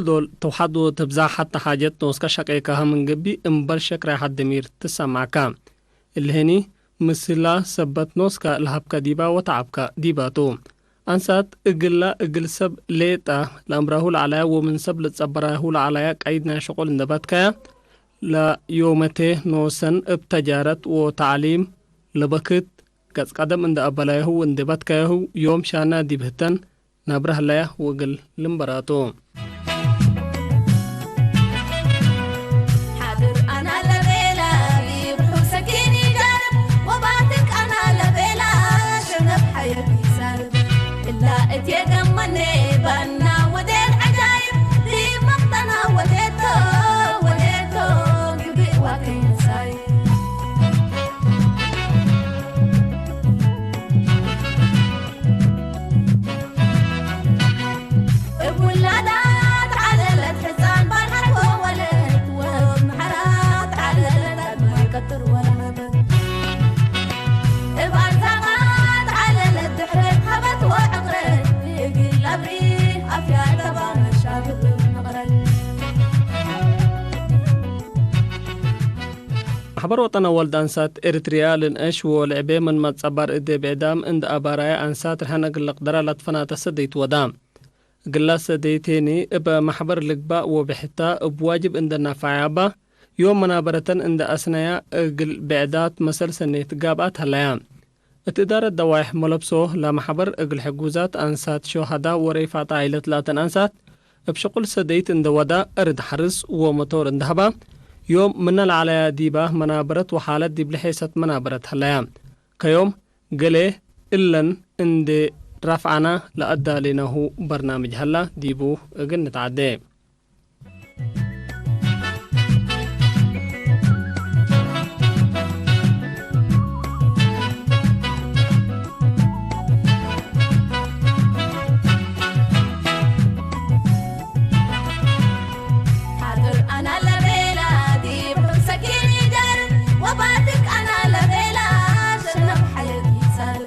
ዶል ተውሓዶ ተብዛ ሓታ ሓጀት ኖስካ ሸቀይካ ሃምን ገቢ እምበር ሸክራይ ሓደሚር ትሰማዕካ። እልህኒ ምስላ ሰበት ኖስካ ለሃብካ ዲባ ወተዓብካ ዲባቱ። ኣንሳት እግላ እግል ሰብ ሌጣ ለእምራሁ ለዓላያ ወምን ሰብ ለጸበራሁ ለዓላያ ቀይድ ናይ ሸቆል እንደባትካያ ለዮመቴ ኖሰን እብ ተጃረት ወተዕሊም ለበክት ገጽ ቀደም እንደ ኣበላያሁ እንደ ባትካያሁ ዮም ሻና ዲብህተን ናብራ ህላያ ወግል ልምበራቶ። ሓድር ኣና ለቤላ ቢብሑ ሰኪን ይደርብ ወባትክ ኣና ለቤላ ሸነብ ሓየት ይሳርብ እላ እትየገመኔ ባና ወዴት ዓጃይብ ዲብ መቕጠና ወዴቶ ወዴቶ ግብእ ዋከይነሳይ። እብ ውላዳ ተዓለለት ሕፃን ባልሓት ወወለት ወምሓራ ተዓለለት ኣድማይ ቀጥር ወለመበት እብ ኣርዛቃ ተዓለለት ድሕረት ሃበት ወዕቕረት እግል ኣብሪ ኣፍያ ተባ መሻግብ መቕረት። ማሕበር ወጠና ወልድ ኣንሳት ኤርትርያ ልንእሽ ወልዕቤ ምን መጸባር እዴ ብዕዳም እንደ ኣባራያ ኣንሳት ርሐነ ግለቅ ደራ ላትፈናተ ሰደይት ወዳ። ግላ ሰደይቴኒ እበ ማሕበር ልግባእ ወብሕታ እብ ዋጅብ እንደ ናፋያባ ዮም መናበረተን እንደ ኣስናያ እግል ብዕዳት መሰል ሰኔት ጋብኣት ሀላያ። እት እዳረት ደዋይሕ መለብሶ ለማሕበር እግል ሕጉዛት ኣንሳት ሾሃዳ ወረይፋጣ ዐይለት ላተን ኣንሳት እብ ሽቁል ሰደይት እንደ ወዳ እርድ ሐርስ ወመቶር እንደ ሀባ ዮም ምነ ለዓለያ ዲባ መናበረት ወሓለት ዲብ ለሔሰት መናበረት ሀለያ። ከዮም ገሌ እለን እንዴ ራፍዓና ለአዳሌናሁ በርናምጅ ሀላ ዲቡ እግል ንትዓዴ። ሓጥር ኣና ለቤላ ዲብ ሰኪን ይደር ወባትክ ኣና ለቤላ ሸነብ ሓየት ይሳር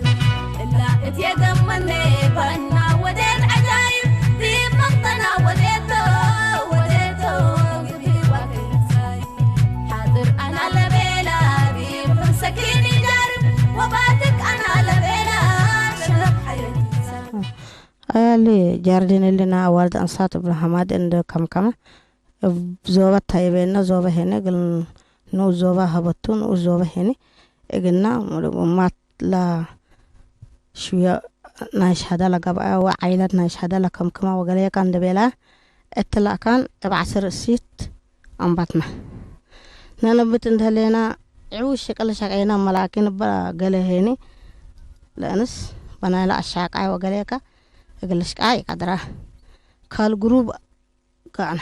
እላ እትየገመኔ ባና ወዴት ዓጃይብ ዲብ መቕጠና ወዴቶ ወዴቶ ግቢ ዋከይሳይ ሓጥር ኣና ለቤላ ዲብ ሰኪን ይደር ወባትክ ኣና ለቤላ ሸነብ ሓየት ይሳር ኣያሊ ጃርዲን እልና ኣዋልድ ኣንሳት እብራሃማድ እንደ ከምከመ እብ ዞባ ታይቤና ዞባ ሄነ እግል ንኡስ ዞባ ሀበቱ ንኡስ ዞባ ሄነ እግልና ሙሉእ እማት ላ ሽውያ ናይ ሻዳ ለገብኣያ ወዓይላት ናይ ሻዳ ለከምክማ ወገለየካ እንደ ቤላ እትላእካን እብ ዓስር እሲት ኣንባትና ነነብት እንደህሌና ዕው ሽቅል ሸቀይና መላኪን እባ ገለ ሄኒ ለእንስ በናይላ ኣሻቃይ ወገለየካ እግል ሽቃይ ቀድራ ካል ግሩብ ጋዕና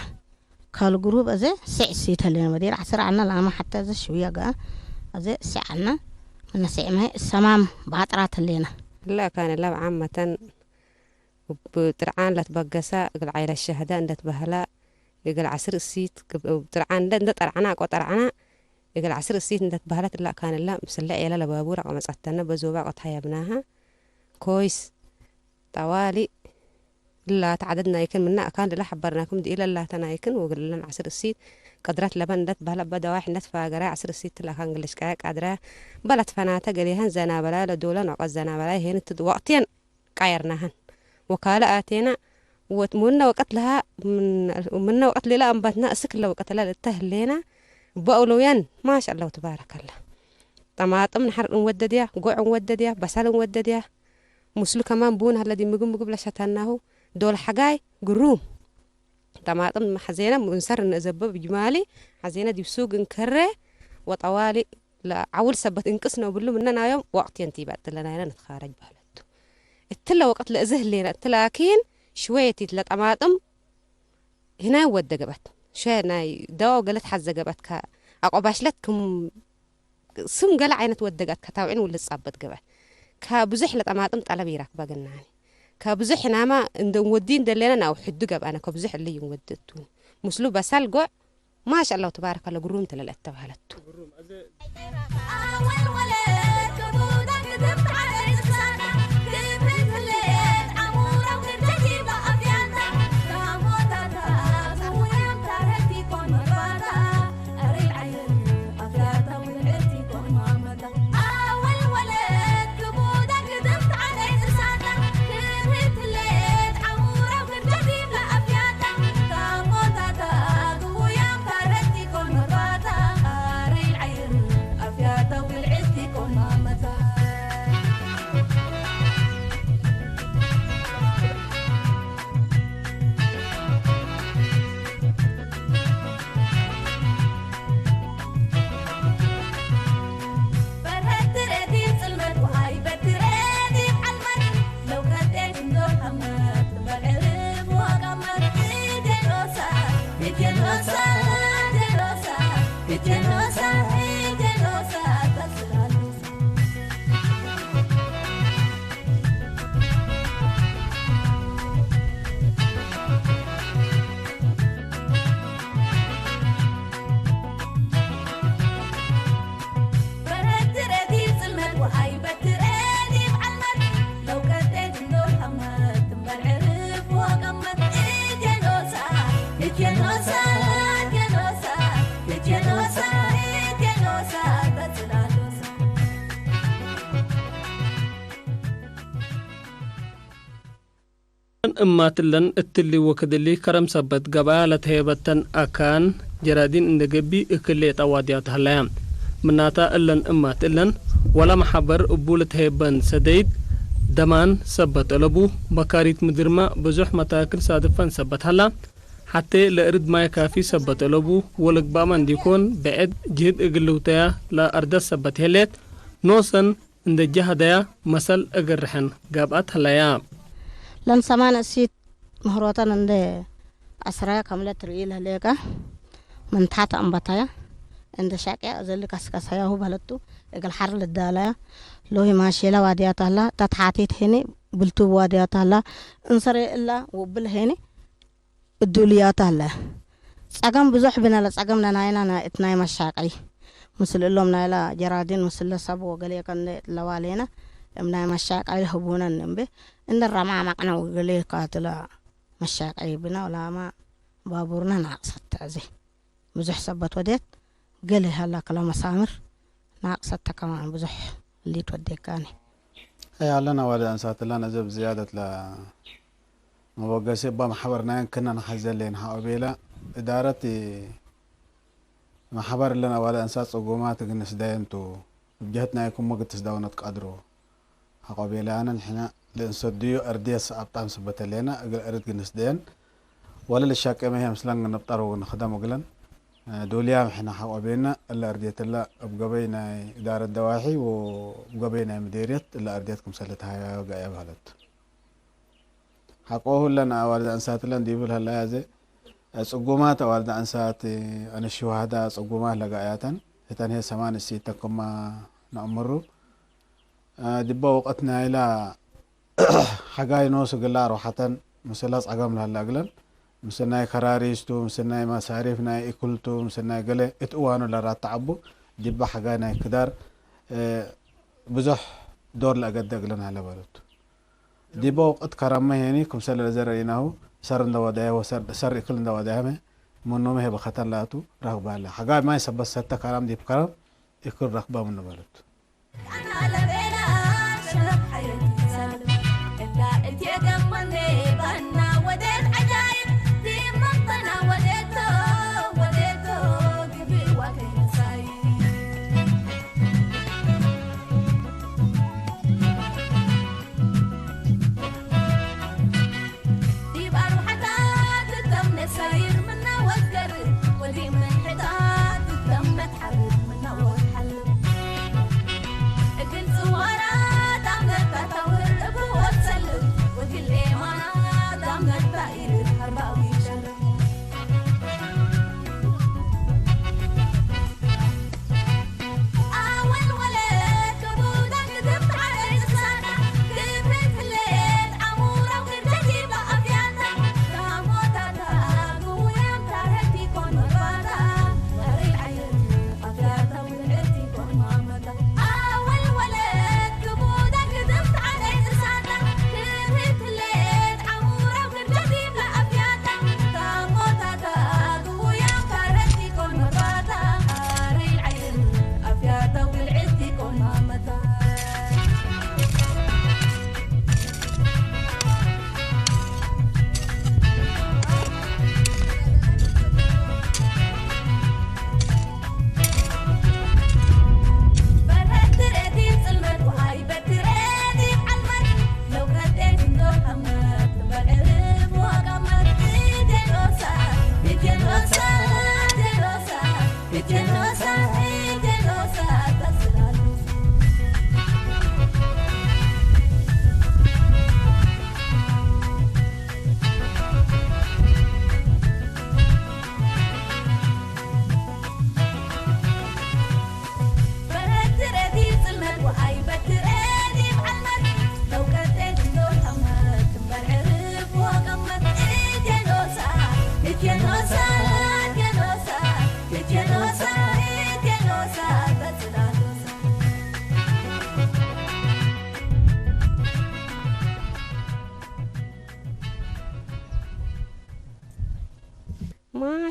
ካል ግሩብ እዘ ስዕ ሲተሌን ወዲር ዓስር ዓና ላማ ሓታ እዘ ሽውያ ጋዕ እዘ ስዕ ዓና ምነ ስዕ ማይ ሰማም ባጥራ ተሌና። لا كان لا عامة ብጥርዓን ለትበገሳ እግል ዓይለ ሸህዳ እንደትበህላ እግል ዓስር እሲት ጥርዓን እንደ እንደ ጠርዓና ቆጠርዓና እግል ዓስር እሲት እንደትበህለት እላ ካንላ ምስለ ዔላ ለባቡር ኣቀመጸተነ በዞባ ቀት ሃያብናሃ ኮይስ ጠዋሊ እላ ተዓደድናይክን ምና ኣካን ድላ ሐበርናኩም ድኢለ እላተናይክን ወግልለን ዓስር እሲት ቀድረት ለበን እንደት በህለ በደዋሕ እንደት ፋገራይ ዓስር እሲት ትላካን ግልሽቃያ ቃድራያ በለት ፈናተ ገሌሀን ዘናበላያ ለዶለን ወቀት ዘናበላያ ሄን ትድ ወቅትየን ቃየርናሀን ወካለ ኣቴና ወት ሙነ ወቀት ለሃ ምነ ወቀት ሌላ ኣንባትና እስክ ለወቀት ላ ለተህሌና በእሎያን ማሻ አላሁ ተባረከላ ጠማጥም ንሐር እንወደድያ ጎዕ እንወደድያ በሳል እንወደድያ ምስሉ ከማን ቡን ሀለ ዲ ምግብ ምግብ ለሸተናሁ ዶል ሐጋይ ግሩም ጠማጥም ሐዜነ እንሰር እንዘበብ ጅማሊ ሐዜነ ዲብ ሱግ እንከረ ወጠዋሊ ለዓውል ሰበት እንቅስ ነው ብሉ ምነ ናዮም ወቅት የንቲ ይበጥለናይነ ንትኻረጅ ባህለቱ እትለ ወቅት ለእዝህ ሌና እትላኪን ሽወየቲት ለጠማጥም ህናይ ወደ ገበት ሸ ናይ ደዋው ገለት ሐዘ ገበት ከ ኣቆባሽለት ክም ስም ገለ ዓይነት ወደጋት ከታውዒን ውልጻበት ገበ። ከብዙሕ ለጠማጥም ጠለብ ይረክበ ገናኒ። ከብዙሕ ናማ እንደ ወዲ እንደለና ናው ሕዱ ገብኣነ ከብዙሕ እልይ ወደቱን። ምስሉ በሳል ጎዕ ማሻ አላሁ ተባረከ አላህ ግሩም ተለለ ተባህለቱ። ጀኖሳይድ፣ ጀኖሳይድ፣ ጀኖሳይድ፣ ጀኖሳይድ፣ ጀኖሳይድ። እማትለን እትሊ ወክድሊ ከረም ሰበት ገባያ ለተሄበተን ኣካን ጀራዲን እንደገቢ እክሌ ጠዋዲያ ተህላያ። ምናታ እለን እማት እለን ወላ መሓበር እቡ ለተሄበን ሰደይት ደማን ሰበት እለቡ መካሪት ምድርማ ብዙሕ መታክል ሳድፈን ሰበት ሃላ። ሓቴ ለእርድ ማይ ካፊ ሰበት እለቡ ወለግባማ እንዲኮን ብዕድ ጅህድ እግልውተያ ለኣርደት ሰበት ሄሌት ኖሰን እንደ ጃህደያ መሰል እግርሕን ገብኣት ህለያ። ለን ሰማን እሲት ምህሮተን እንደ ኣስራያ ከምለ ትርኢ ለህሌቀ መንታተ ኣንባታያ እንደ ሻቅያ ዘል ካስካሳያሁ በለቱ እግል ሓር ልዳላያ ሎሂ ማሼላ ዋድያት ኣላ ተትሓቲት ሄኒ ብልቱ ዋድያት ኣላ እንሰሬ እላ ውብል ሄኒ እዱልያት ኣለ ጸገም ብዙሕ ብነለ ጸገም ነናይና እት ናይ መሻቀይ ምስል እሎም ናይላ ጀራዲን ምስለ ሰብ ወገሌ ከንደ ለዋሌና እም ናይ መሻቀይ ህቡነን እምቤ እንደ ረማማቅና ወገሌ ካትለ መሻቀይ ብና ወላማ ባቡርና ናቅሰት ተዕዜ ብዙሕ ሰበት ወዴት ገሌ ሃላ ክለ መሳምር ናቅሰት ተከማን ብዙሕ ሊት ወዴካኒ هي علنا والد أنسات لنا زب زيادة ل መበገሲ እባ ማሕበርናየን ክና ንሓዘለየን ሓቆ ቤላ እዳረት ማሕበር ለን ኣዋለ እንሳ ጽጉማት ግንስ ዳየንቱ እብጀህት ናይኩም ወግትስ ዳውነት ቀድሮ ሓቆ ቤላ ኣነ ንሕና ለእንሰድዮ እርድየስ ኣብጣም ስበተለየና እግል እርድ ግንስ ደየን ወለ ልሻቀመ ይሄ ምስለን ግንብጠር ወግንኽደም እግለን ዶልያ ምሕና ሓቆ ቤና እለ እርድየትላ እብ ገበይ ናይ እዳረት ደዋሒ ወእብ ገበይ ናይ ምዴርየት እለ እርድየት ክምሰለ ተሃያዮ ገያ በህለት። ሓቆሁ እለን ኣዋልድ ኣንሳትለን ዲቡ ለህለያ ዘ ጽጉማት ኣዋልድ ኣንሳት ኣነሽዋህዳ ጽጉማት ለጋእያተን ህተን ሄ ሰማን እሲተን ክማ ነእምሩ ዲባ ወቀት ናይላ ሓጋይ ኖስ እግላ ኣርዋሓተን ምስላ ጸገም ለህላ እግለን ምስ ናይ ከራሪስቱ ምስ ናይ ማሳሪፍ ናይ እክልቱ ምስ ናይ ገለ እት እዋኑ ለራተዓቡ ዲባ ሓጋይ ናይ ክዳር ብዙሕ ዶር ለእገደ እግለን ሃለ በሉት። ዲበ ወቅት ከረመ ሄኒ ክምሰለ ለዘረኢናሁ ሰር እንደወዳየ ወሰር ሰር እክል እንደወዳያመ ምኑመ ሄበ ከተን ላቱ ረክባለ። ሐጋይ ማይ ሰበት ሰተ ከረም ዲብ ከረም እክል ረክበ ምኑ በሉት።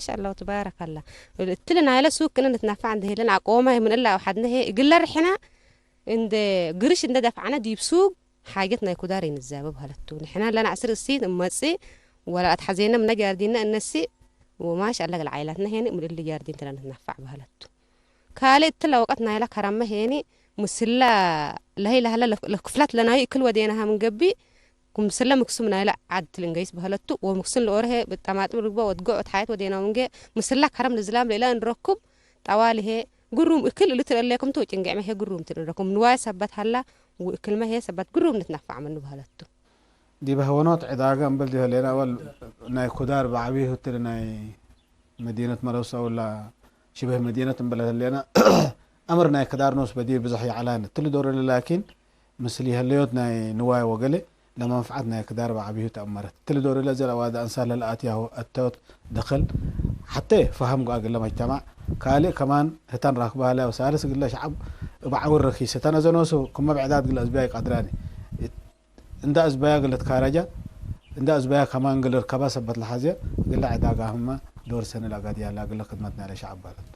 ማሻኣላ ወተባረካላ። እትል ናይለ ሱቅ ክነ ንትናፋዕ እንደ ሄለን ኣቆማ ምን እላ ኣውሓድነ ሄ እግለ ርሕና እንደ ግርሽ እንደ ደፋዕና ዲብ ሱቅ ሓጀት ናይ ኩዳር ይንዛበብ ሃለቱ። ንሕና ለና ዕስር እሲት እመጽእ ወላ ኣትሓዜነ ምነ ጃርዲነ እነሲ ወማሽ ኣላ ገለ ዓይላትና ሄኒ ምልል ጃርዲን ተላ ንትናፋዕ በሃለቱ። ካልእ እትላ ወቀት ናይላ ከራመ ሄኒ ምስላ ለሀይ ለሀለ ለፍ-፣ ለክፍላት ለናዩ እክል ወዴናሃ ምንገቢ ኩምስለ ምክሱም ናይላ ዓድ ትልንገይስ በሃለቱ ወምክሱን ለኦርሄ ብጣማጥም ርግባ ወድጎ ወትሓየት ወዴና ምንገ ምስላ ከረም ንዝላም ሌላ እንረኩም ጣዋሊ ሄ ግሩም እክል እልትረለኩም ቱ ጭንገዕመ ሄ ግሩም ትንረኩም ንዋይ ሰበት ሃላ ወእክልመ ሄ ሰበት ግሩም ንትናፋዕ መኑ በሃለቱ። ዲበ ህወኖት ዕዳጋ እምበል ዲበ ሌና ወል ናይ ኩዳር ብዓብይ ህትል ናይ መዲነት መለብሳ ወላ ሽበህ መዲነት እምበለ ህሌና ኣምር ናይ ክዳር ኖስ በዲ ብዙሕ ይዓላን ትል ዶር ላኪን ምስል ይህለዮት ናይ ንዋይ ወገለ ለመንፍዓት ናይ ክዳር ብዓብዩ ተኣመረት ትል ዶር ለዘለ ዋዳ ኣንሳለ ለኣትያሁ ኣተዮት ደኸል ሓተ ፈሃም ጓ ግለ መጅተማዕ ካልእ ከማን ህታን ራክባለ ሳልስ ግለ ሸዓብ እብ ዓውር ረኪስ ህታን ኣዘኖሱ ክመ ብዕዳት ግለ ኣዝቢያ ይቃድራኒ እንዳ ኣዝባያ ግለ ትካረጃ እንዳ ኣዝባያ ከማን ግለ ርከባ ሰበት ለሓዝያ ግለ ዕዳጋ ህማ ዶር ሰነ ለጋድያ ላ ግለ ክድመት ናይለ ሸዓብ ባለት።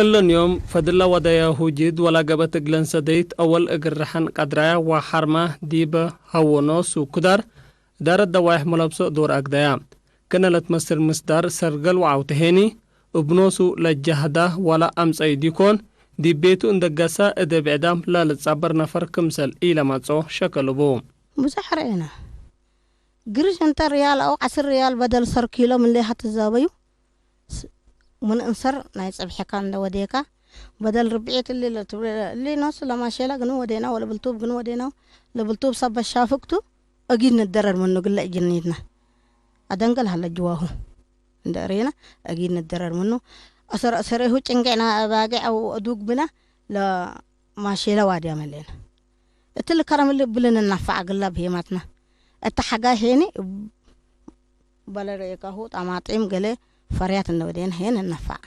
እሎን ዮም ፈድላ ወዳያ ሁጅድ ወላ ገበት እግለን ሰደይት አወል እግር ረሐን ቀድራያ ወሐርማ ዲበ ሀወኖ ሱኩዳር ዳረት ደዋይሕ መለብሶ ዶር አግዳያ ክነ ለትመስል ምስዳር ሰርገል ወዓውተ ሄኒ እብኖሱ ለጃህዳ ወላ አምጸይ ዲኮን ዲብ ቤቱ እንደገሳ እደ ብዕዳም ላልጻበር ነፈር ክምሰል ኢለማጾ ሸከልቡ። ብዙሕ ርኤና። ግርሽ እንተ ርያል ኣው ዓስር ርያል በደል ሰር ኪሎ ምን ሌሃ ትዛበዩ። ስ-፣ ምን እንሰር ናይ ጸብሐካ እንደ ወዴካ በደል ርብዒት እሊ ለትብለ እሊ ኖስ ለማሸላ ግን ወዴና ወለብልቱብ ግን ወዴና ለብልቱብ ሰብ በሻፍቅቱ እጊድ ንደረር ምኑ ግለ እጅኒትና። ኣደንገል ሃለ ጅዋሁ እንደ ርየና እጊድ ንደረር ምኑ። ኣሰር ኣሰሬሁ ጭንገዕና ኣባገዕ ኣው ኣዱግ ብና ለማሸላ ዋድያ መሌና። እቲ ልከረምሊ ብልን እናፋዕ ግላ ብሄማትና። እቲ ሓጋይ ሄኒ በለ ርኤካሁ ጣማጢም ገለ ፈርያት እንወደየን ሄን እናፋዕ።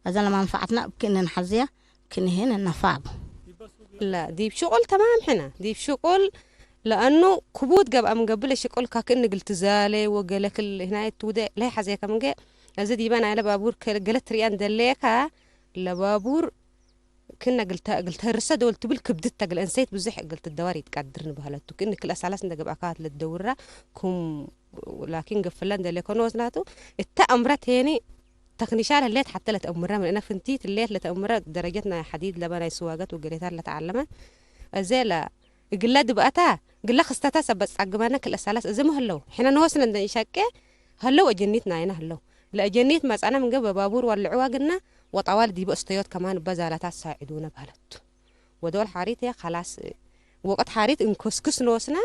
እዛ ለማንፋዓትና እብኪ እንንሓዝያ እብኪ ንሄን እናፋዕ ቡ። لا، ديب شغل تمام حنا. ديب شغل لأنه كبود قب أم قبل شغل كاك إن قلت زالي وقالك ال-، هنا يتودع لي حزيك من قي. أزيد يبان على بابور كل-، قلت ريان دليكا لبابور ክነ ግልተ ግልተ ርሰ ደወል ትብል ክብድት ተግል እንሰይት ብዙሕ ግልት ደዋር ይትቃድር ንባህለቱ ክን ክል ኣሳላስ እንደ ገብኣካ ለደውራ ኩም ላኪን ገፍላ እንደ ለኮኖስ ናቱ እታ ኣምረት ሄኒ ተክኒሻል ህሌት ሓተ ለተእምረ ምእነ ፍንቲት ህሌት ለተእምረ ደረጀት ናይ ሓዲድ ለበ ናይ ስዋገት ወገሌታት ለተዓለመ እዘ ለ እግለ ድብኣታ ግለ ክስተታ ሰበ ጻግባና ክል ኣሳላስ እዚ ምህለው ሕነ ንወስነ እንደ ኢሻቄ هلو أجنيت ناينا هلو. لأجنيت مسأنا من قبل بابور والعوا قلنا وطوال ديبو استيوت كمان بزالة تساعدونا بهلت. ودول حاريت يا خلاص وقت حاريت انكسكس نوسنا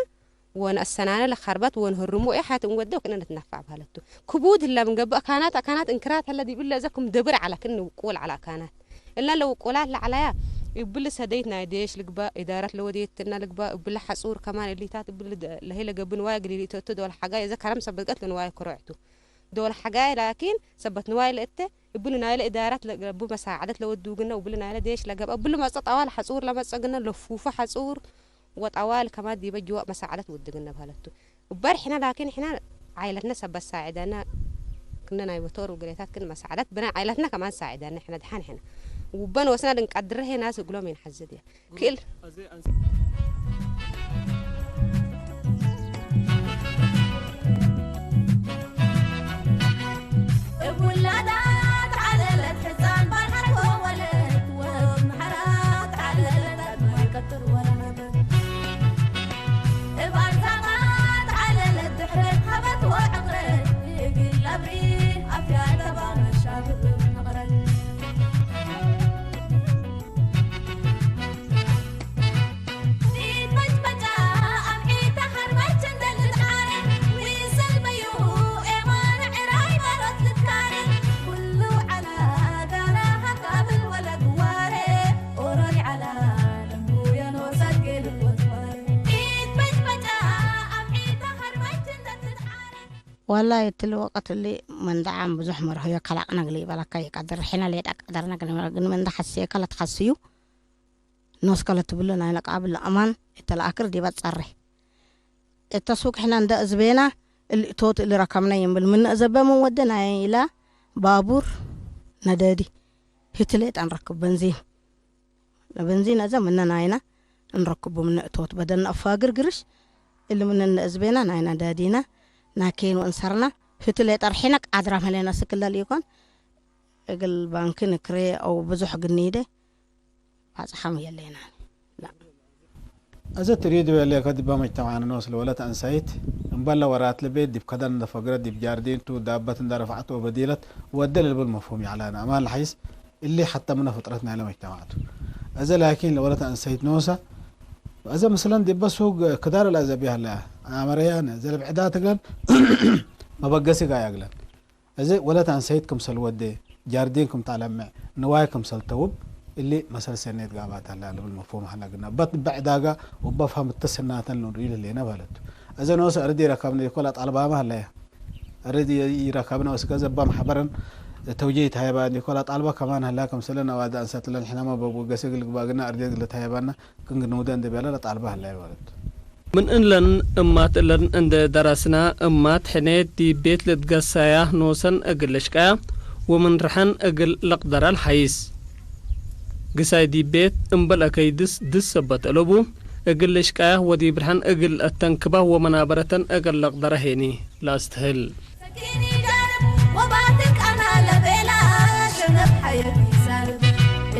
ونأسنانا لخربت ونهرمو إيه حياة ونودو كنا نتنفع بهلتو. كبود إلا من قبل أكانات، أكانات إنكرات هلا دي بلا زكم دبر على كن وقول على أكانات. إلا لو قولات لعليا يبل سديت نايديش لقبا إدارة لوديت تنا لقبا يبل حصور كمان اللي تات يبل د-، لهي لقبن واي قليل تدول حاجة إذا كرم سبقت لن واي كروعتو. ዶል ሓጋይ ላኪን ሰበት ንዋይ ለእተ እብሉ ናይለ እዳራት ለቡ መሳዓደት ለወዱ ግና ውብሉ ናይለ ዴሽ ለገብ እብሉ መጸ ጠዋል ሓጹር ለመጸ ግና ለፉፉ ሓጹር ወጠዋል ከማ ዲበ ጅዋ መሳዓደት ውድ ግና በለቱ እበር ሕና ላኪን ሕና ዓይለትና ሰበት ሳዕደና ክነ ናይ ሞቶር ውግሬታት ክን መሳዓደት ብና ዓይለትና ከማን ሳዕደና ሕና ድሓን ሕና ውበን ወስና ድንቃድረ ሄና ዝግሎም ይንሓዝድ እያ ክል ውላዳ ተዓለለት ሕፃን ባልሓት ወወለት ወምሓራ ተዓለለት ኣድማይ ቀጥር ወረመበት እባርዛማ ተዓለለት ድሕረት ሃበት ወዕቕረት እግል ኣብሪ والله እቲ ልወቀት እሊ መንደዓም ብዙሕ መርሆዮ ከላቅ ነግሊ ይበለካ ይቀድር ሒና ሌዳ ቀደር ነግሊ ግን መንደ ሓስየ ከለ ትሓስዩ ኖስ ከለ ትብሉ ናይ ነቃብል ለእማን እተለኣክር ዲበ ጸሬ እተ ሱቅ ሒና እንደ እዝቤና እሊ እቶት እሊ ረከምና ይንብል ምን እዘበ ምን ወደ ናይ ኢላ ባቡር ነደዲ ህትሌ ጠንረክብ በንዚን በንዚን እዘ ምነ ናይና እንረክቡ ምነ እቶት በደና እፋግር ግርሽ እሊ ምነ እንደ እዝቤና ናይና ዳዲና ናኬን ወእንሰርና ህትሌ ጠርሒና ቃድራ መሌና ስክለል ይኮን እግል ባንክ ንክሬ ኣው ብዙሕ ግኒደ ባጽሓም የለና እዘ ትሪድ በሌከ ዲባ መጅተማዕና ንወስል ወለት አንሳይት እምበለ ወራት ለቤት ዲብ ከደን እንደ ፈግረት ዲብ ጃርዲን ቱ ዳበት እንደ ረፍዓት ወበዲለት ወደ ለልብል መፍሁም ይዕላና አማን ለሐይስ እሊ ሐተ ምነ ፍጥረት ናይለ መጅተማዕቱ። እዘ ላኪን ለወለት አንሳይት ንወሰ እዘ ምስለን ዲበ ሱግ ክዳር ለአዘብ ያህለ አመረያን እዘ ለብዕዳ ትግለን መበገሲ ጋር ያግለን። እዚ ወለት አንሰይት ክምሰል ወዴ፣ ጃርዲን ክም ተአለምዕ፣ ንዋይ ክምሰል ተውብ፣ እሊ መሰል ሰኔት ጋባት አለ ልብል መፍሁም ሀላ ግና በት በዕዳጋ ወበፋም እተሰናተን ንርኢ ህሌና ባለቱ። እዚ ነወስ እርድ ይረከብነ ይኮላ ጣልባማ ሀለያ። እርድ ይረከብነ ወስከ ዘባ ማሕበረን ተውጀ ይታየባ ይኮላ ጣልባ ከማን ሀላ ክምሰለ ነዋዳ አንሰትለን ሕናማ በብገሰ ግልግባ ግና እርድ ግልታየባና ክንግንውደ እንደ ቤላ ለጣልባ ሀላይ ማለት። ምን እንለን እማት እለን እንደ ደረስና እማት ሕኔት ዲብ ቤት ልትገሳያ ኖሰን እግል ልሽቃያ ወምን ርሐን እግል ለቅደራ ለሓይስ። ግሳይ ዲብ ቤት እምበል አከይድስ ድስ ሰበት እለቡ እግል ልሽቃያ ወዲብ ርሐን እግል አተንክባ ወመናበረተን እግል ለቅደራ ሄኒ ላስትህል። ሰኪን ይደርብ ወባትክ አና ለቤላ ሸነብ ሐየት ይሳርብ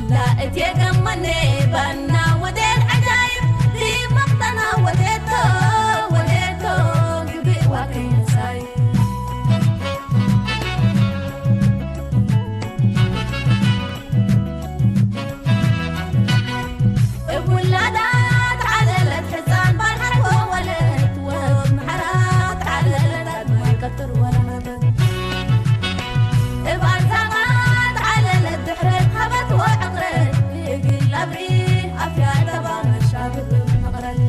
እላ እትየ ገመኔ ባና ወዴት ዐጃይብ ዲብ መቅጠና ወዴቶ ወዴቶ ግብእ ዋከይ መሳይ። እብ ውላዳት ዓለለት ሕጻን ባሕር ወወለት ወምሕራት ዓለለት ኣድማይ ቀጥር ወረሃበት። እብ ኣርዛቃት ዓለለት ድሕረት ሃበት ወዕቕረት እግል ኣብሪ ኣፍያ ተባ መሻብብ መቕረል።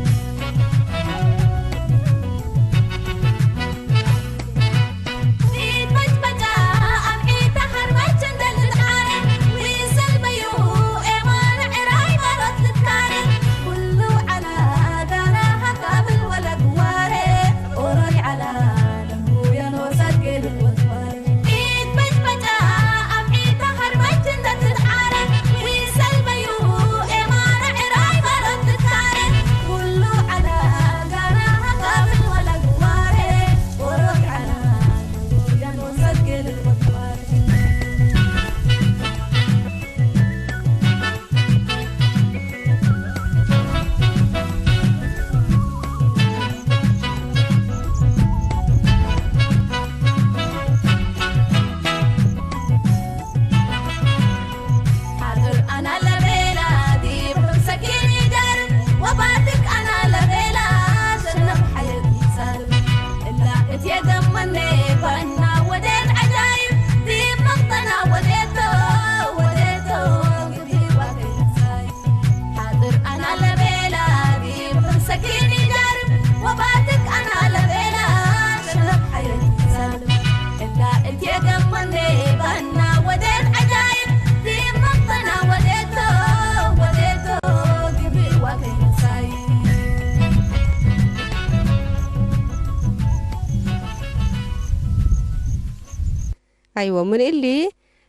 ኣይወ ምን እሊ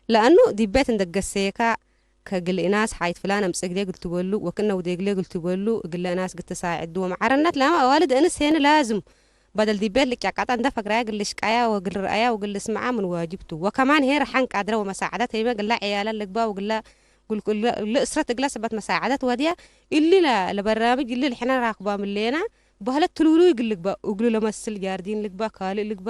ለአኑ ዲብ ቤት እንደገሰየካ ከግል እናስ ሓይት ፍላን ኣምጽእ እግሌ ግል ትበሉ ወክእነ ውዴ እግሌ ግል ትበሉ እግለ እናስ ግትሳዕድ ወመዓረነት ለማ ኣዋልድ እንስ ሄን ላዝም በደል ዲብ ቤት ልቅያ ቃጣ እንደ ፈግራያ ግል ሽቃያ ወግል ርአያ ወግል ስምዓ ምን ዋጅብ ቱ ወከማን ሄ ረሓን ቃድረ ወመሳዕደት ሄመ ግላ ዕያላ ልግባ ወግላ ጉልኩል ልእስረት እግላ ሰበት መሳዕደት ወድያ እሊ ለበራምጅ እሊ ልሕነ ራክባ ምሌና ባህለት ትልውሉ ይግል ልግባ እግሉ ለመስል ጃርዲን ልግባ ካልእ ልግባ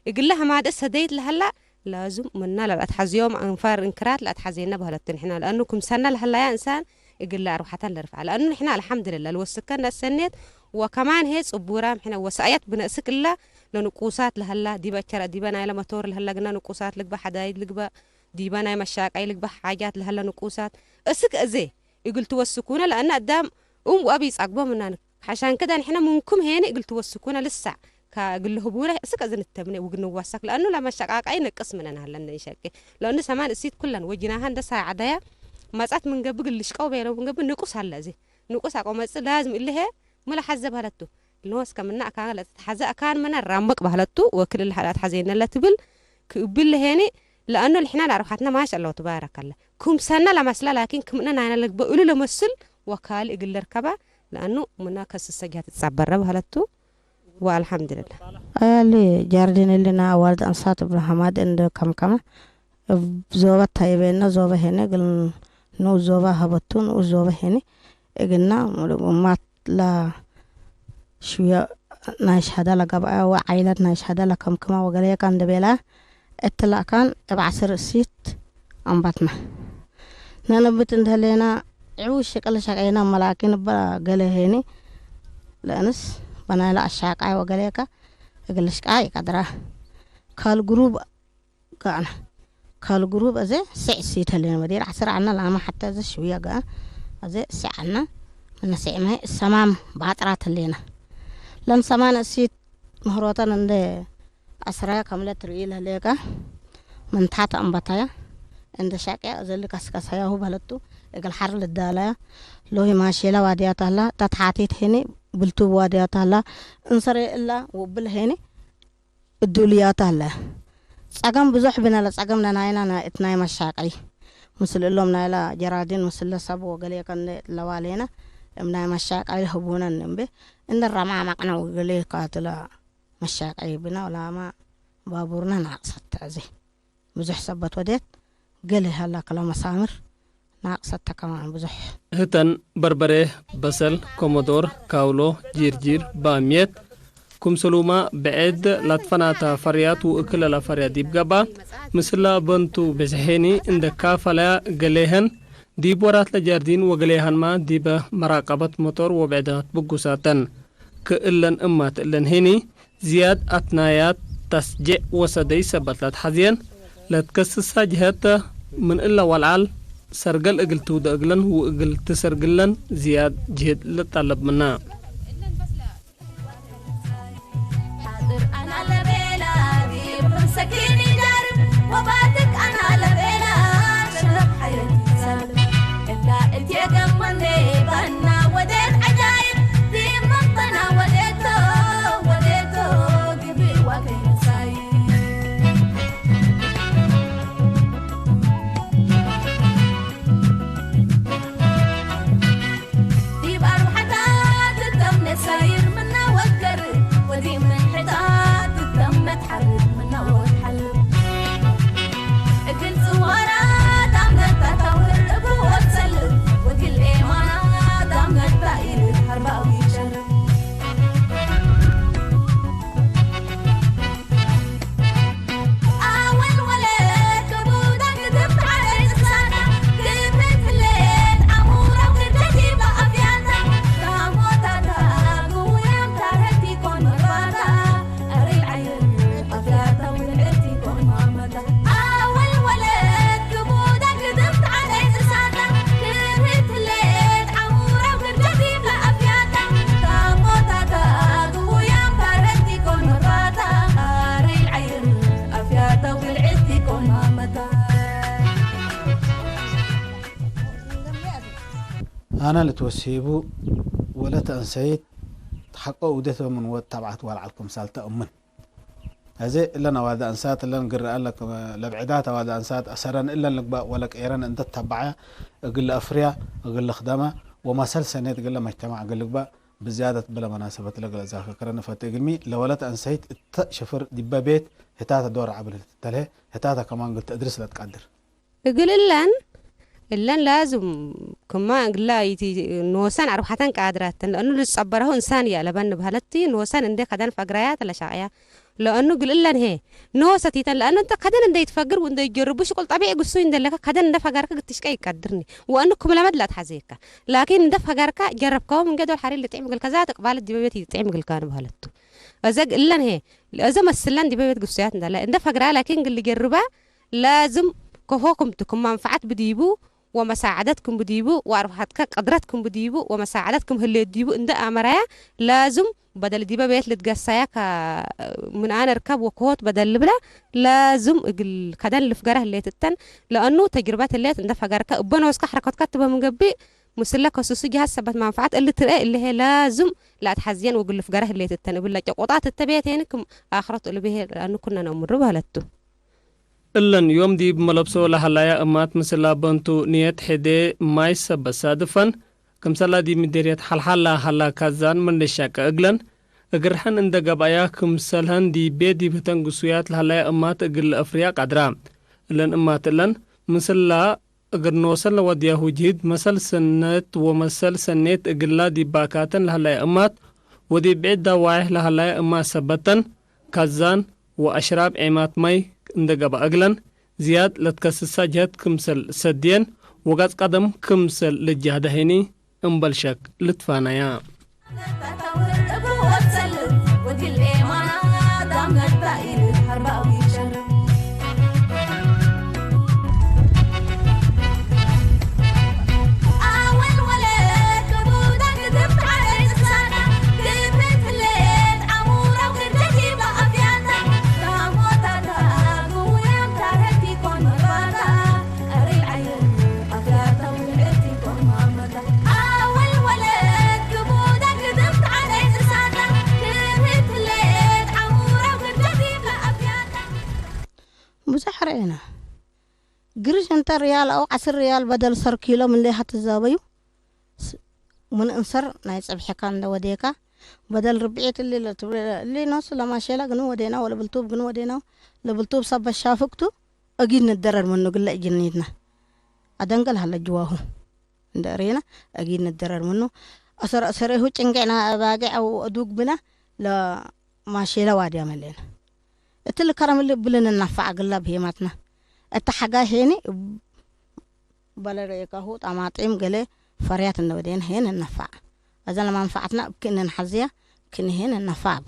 እግላ ህማደእ ሰደይት ለሀላ ላዙም ምና ለልአትሐዝዮም አንፋር እንክራት ለአትሐዜና በህለቱ ንሕና ለአኑ ክምሰና ለሀላያ እንሳን እግላ አርባሐተን ለርፍዓ ለአኑ ንሕና አልሐምድልላ ልወስከን ለሰኔት ወከማን ሄ ጽቡራም ሕነ ወሳእያት ብነእስክ እላ ለንቁሳት ለሀላ ዲበ ቸረ ዲበ ናይለ መቶር ለሀላ ግና ንቁሳት ልግባ ሐዳይድ ልግባ ዲበ ናይ መሻቀይ ልግባ ሓጃት ለሀላ ንቁሳት እስክ እዜ እግል ትወስኩነ ለአነ አዳም እም ወአብ ይጻግቦ ምናን ሓሻንከ ዳንሕነ ምንኩም ሄነ እግል ትወስኩነ ልሳዕ ግልህቡነ እስከ ዝንተብነ ውግን ዋሳክ ለአኑ ለመሸቃቃይ ነቅስ ምነን አለን ንሸቂ ለአኑ ሰማን እሲት ኩለን ወጅናሃን ደሳ ዓዳያ ማጻት ምንገብ ግልሽቀው በይለው ምንገብ ንቁስ አለ እዚ ንቁስ አቆመጽ ላዝም እልሄ ሙላ ሐዘ ባህለቱ ንወስ ከምና አካን ለተሐዘ አካን መና ራመቅ ባህለቱ ወክል ለሐዳት ሐዘ ይነለ ትብል ክብል ለሄኒ ለአኑ ልሕና ለአርባሓትና ማሽ አለው ትባረከለ ኩምሰና ለመስላ ላኪን ክምነ ናይና ለግበ እሉ ለመስል ወካል እግል ለርከባ ለአኑ ሙና ከስሰ ጊያ ትጻበረ ባህለቱ ወአልሐምዱልላህ። አሊ ጃርዲን እልና አዋልድ አንሳት እብራሃማድ እንደ ከምከመ ዞበ ታይቤነ ዞበ ሄነ ግል ንኡስ ዞበ ሀበቱ ንኡስ ዞበ ሄኒ እግና ሙሉእ ማት ላ ሽዮ ናይ ሸሃዳ ለገብአ ወዓይለት ናይ ሸሃዳ ለከምክማ ወገለየካ እንደ ቤላ እትላእካን እብ ዓስር እሲት አንባትና ነነብት እንደህሌና ዕው ሽቅል ሸቀይና መላኪን እባ ገለ ሄኒ ለእንስ በናይላ አሻቃይ ወገለየካ እግልሽቃ ይቀድራ ካል ግሩብ ጋና ካል ግሩብ እዚ ስዕ ሲት ህሌን መዲር ዓስር ዓና ላማ ሓታ እዚ ሽውያ ጋ እዚ ስዕ ዓና ምነ ስዕ ማይ ሰማም ባጥራት ህሌና ለም ሰማን እሲት ምህሮተን እንደ አስራያ ከምለ ትርኢ ለሌጋ ምንታት አንባታያ እንደ ሻቅያ እዚ ልቀስቀሳያሁ በለቱ እግል ሓር ልዳላያ ሎሂ ማሼላ ዋድያታላ ተትሓቲት ሄኒ ብልቱ ዋድያታላ እንሰሬ እላ ውብል ሄኒ እዱልያት አለ። ጸገም ብዙሕ ብነለ ጸገም ነናይና ናይ እት ናይ መሻቀይ ምስል እሎም ናይላ ጀራዲን ምስለ ሰብ ወገሌ ከነ ለዋሌና እም ናይ መሻቀይ ህቡነን እምቢ እንደ ረማማቅና ወገሌ ካትላ መሻቀይ ብና ወላማ ባቡርና ናቅሰት እዚ ብዙሕ ሰበት ወዴት ገሌ ሃላ ከላ መሳምር ናቅሰተ ከማን ብዙሕ። ህተን በርበሬ፣ በሰል፣ ኮሞዶር፣ ካውሎ፣ ጂርጂር፣ ባምየት፣ ኩምሰሉማ፣ ብዕድ ላትፈናታ ፈርያት ውእክለላ ፈርያ ዲብ ገባ፣ ምስላ በንቱ ብዝሔኒ እንደካ ፈለያ ገሌሀን ዲብ ወራትለ ጃርዲን ወገሌሃንማ ዲበ መራቀበት መጦር ወብዕዳት ብጉሳተን ክእለን እማት እለን ሄኒ ዝያድ አትናያት ተስጄዕ ወሰደይ ሰበት ለትሐዝየን ለትከስሳ ጅሀት ምን እለ ወልዓል ሰርገል እግል ትውደ እግለን ወእግል ትሰርግለን ዝያድ ጅህድ ልጠለብ ምና። አነ ልትወሲቡ ወለት አንሰይት ተሐቀ ውደት በምን ወድ ተብዓት ዋልዓል ክምሳል ተእምን። እዚ እለን አዋልድ አንሳት እለን ግርአን ለብዕዳት አዋልድ አንሳት አሰረን እለን ልግባእ ወለቀየረን እንተ ተባዐ እግል አፍርያ እግል ልክደመ ወመሰል ሰኔት እግለ መጅተማዕ እግል ልግባእ ብዝያደት ብለ መናሰበት ለግለ ዛክክረ ንፈት እግልሚ ለወለት አንሰይት እተ ሽፍር ዲበ ቤት ህታተ ዶር ዐብል ተልሄ ህታተ ከማን ግል ተእድርስ ለትቀድር። እግል እለን እለን ላዝም ክማ እግላ ይቲ ኖሰን አርባሕተን ቃድራትን ለእኑ ልጸበረሁ እንሳን እያ ለበን ንብህለቲ ኖሰን እንደ ከደን ፈግራያ ተለሻቅያ ለእኑ እግል እለን ሄ ኖሰት ይተን ለእኑ እንተ ከደን እንደ ይትፈግር ወእንደ ይጀርቡ ሽቁል ጠቢዕ ግሱ እንደለከ ከደን እንደ ፈጋርከ ግትሽቀ ይቀድርኒ ወእኑ ክምለመድ ላትሐዘየካ ላኪን እንደ ፈጋርካ ጀረብካዎ ምንገ ዶል ሐሪር ልጥዕም እግልካ ዛት እቅባለት ዲበ ቤት ይጥዕም እግልካ ንብህለቱ እዘ እግል እለን ሄ እዘ መስለን ዲበ ቤት ግሱያት እንደለ እንደ ፈግራ ላኪን እግል ልጀርባ ላዝም ከሆ ክምትኩም መንፈዓት ብዲቡ ወመሳዓደት ክም ብዲቡ ወአርባሐትከ ቅድረት ክም ብዲቡ ወመሳዓደት ክም ህሌት ዲቡ እንደ አመራያ ላዙም በደል ዲበ ቤት ልትገሳያ ምን አነ ርከብ ወክሆት በደል ልብላ ላዙም እግል ከደን ልፍገረ ህሌት እተን ለአኑ ተጅርበት ህሌት እንደ ፈገርከ እበን ወስከ ሐረከትከ ትበ ምንገብእ ምስለ ከሱሱ ጅሃት ሰበት መንፈዓት እሊ ትርኤ እሊ ሄ ላዙም ለአትሐዝየን ወግል ልፍገረ ህሌት እተን እብል ለጨቆጣት እተ ቤቴን ክም አኽረት እሉ ብሄ ለአኑ ኩነ ነምሩ በህለቱ። እለን ዮም ዲብ መለብሶ ለሀላያ እማት ምስላ በንቱ ንየት ሐዴ ማይ ሰበት ሳድፈን፣ ክምሰላ ዲብ ምዴርየት ሐልሐላ ሀላ ካዛን መለሻቀ እግለን፣ እግርሐን እንደ ገብአያ ክምሰልሀን ዲቤ ዲብ ህተን ግሱያት ለሀላያ እማት እግል ለአፍርያ ቃድራ። እለን እማት እለን፣ ምስላ እግር ኖሰል ለወድያሁ ጅህድ መሰል ሰነት ወመሰል ሰኔት እግላ ዲብ ባካተን ለሀላያ እማት፣ ወዲብ ብዕድ ዳዋይሕ ለሀላያ እማት ሰበተን፣ ካዛን፣ ወአሽራብ ዔማት ማይ እንደ ገብአ እግለን፣ ዝያድ ለትከስሳ ጀህት ክምሰል ሰድየን፣ ወጋጽ ቀደም ክምሰል ልጃህደ ሄኒ እምበል ሸክ ልትፋነያ። ብዙሕ ርኤና። ግርሽ እንተ ርያል ኣው ዓስር ርያል በደል ሰር ኪሎ ምን ሌሃ ትዛበዩ። ምን እንሰር ናይ ጸብሕካ እንደ ወዴካ በደል ርብዒት እሊ ለትብለ እሊ ኖስ ለማሸላ ግን ወዴና ወለብልቱብ ግን ወዴና ለብልቱብ ሰብ በሻፍቅቱ እጊድ ንደረር ምኑ ግለ እጅኒትና ኣደንገል ሃለ ጅዋሁ እንደ ሬና እጊድ ንደረር ምኑ ኣሰር ኣሰሬሁ ጭንገዕና ባገዕ ኣው ኣዱግ ብና ለማሸላ ዋድያ መሌና እቲ ልከረም እሊ ብልን እናፋዕ ግላ ብሄማትና እቲ ሓጋ ሄኒ በለረየካሁ ጣማጢም ገለ ፈርያት እንወደን ሄን እነፋዕ። እዘን ለማንፋዕትና እብክእንን ሓዝያ ክንሄን እነፋዕ።